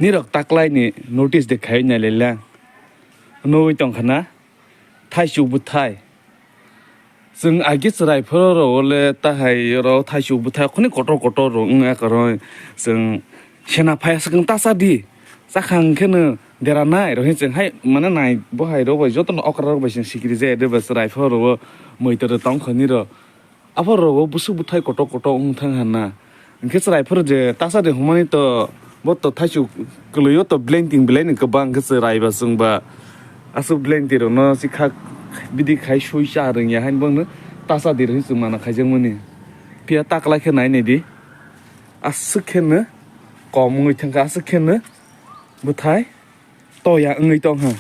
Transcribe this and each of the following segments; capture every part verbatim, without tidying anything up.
Nirok taklaini notice de khai nailailang. Nugwi tongkha na? Thaichuk bwthai. Chwng agi chwrai phoro rogole tahai oro thaichuk bwthai khoni kotor kotor rok wngya kwrwi. Chwng sena phai swkang tasa di. Chakhang kheno deranai rok hin chwng hai mane nai bo hai rok bai jotono okra rok bai chwng sikiri jaya de ba chwrai phoro rogo muitor tongkha nirok. Aphor rogo busuk bwthai kotor kotor wng thang hana. Hwnkhe chwrai phoro je tasa de humani to bo to thaichuk kwlwio to blenting blenting kwbang khe chwrai ba chwngba. Aswk blenting rokno si kha bidi khai sui cha rwngya hain bono tasa de rwng chwng mana khaijakmani. Phiya taklai khe nai nai di. Aswk khe no kom wngwi thang kha, aswk khe no bwthai toya wngwi tong ha.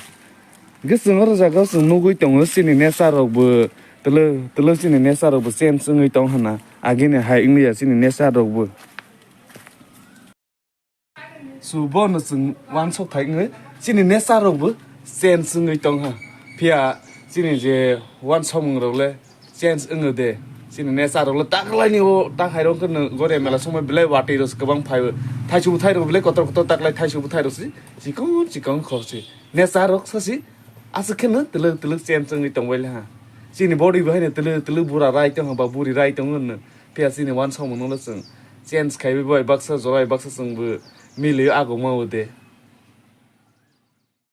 Hwnkhe chwng oro jaga o chwng nugwi tongo chini nature rok bo twlw twlw chini nature rok bo change wngwi tong hana. Agini hai wngliya chini nature rok bo. So bono chwng uansuk thai wngwi chini nature rok bo change wngwi tong ha. Phiya chini je uansukmung rok le change wngwi de. Chini nature rok le taklaini o takhai rok khe no gore mela songma belai watwi rok kwbang phai o. Thaichuk bwthai rok belai kotor kotor taklai thaichuk bwthai rok si chikon chikon khorsi. Nature rok sasi aswk kheno twlwk twlwk change wngwi tongbaile ha. Chini body bo haino twlwk twlwk bura rai tong ha ba buri rai tong hwnno. Phiya chini uansukmung no chwng change khaiwi bai baksa jorai baksa chwngbo milio agoma o de.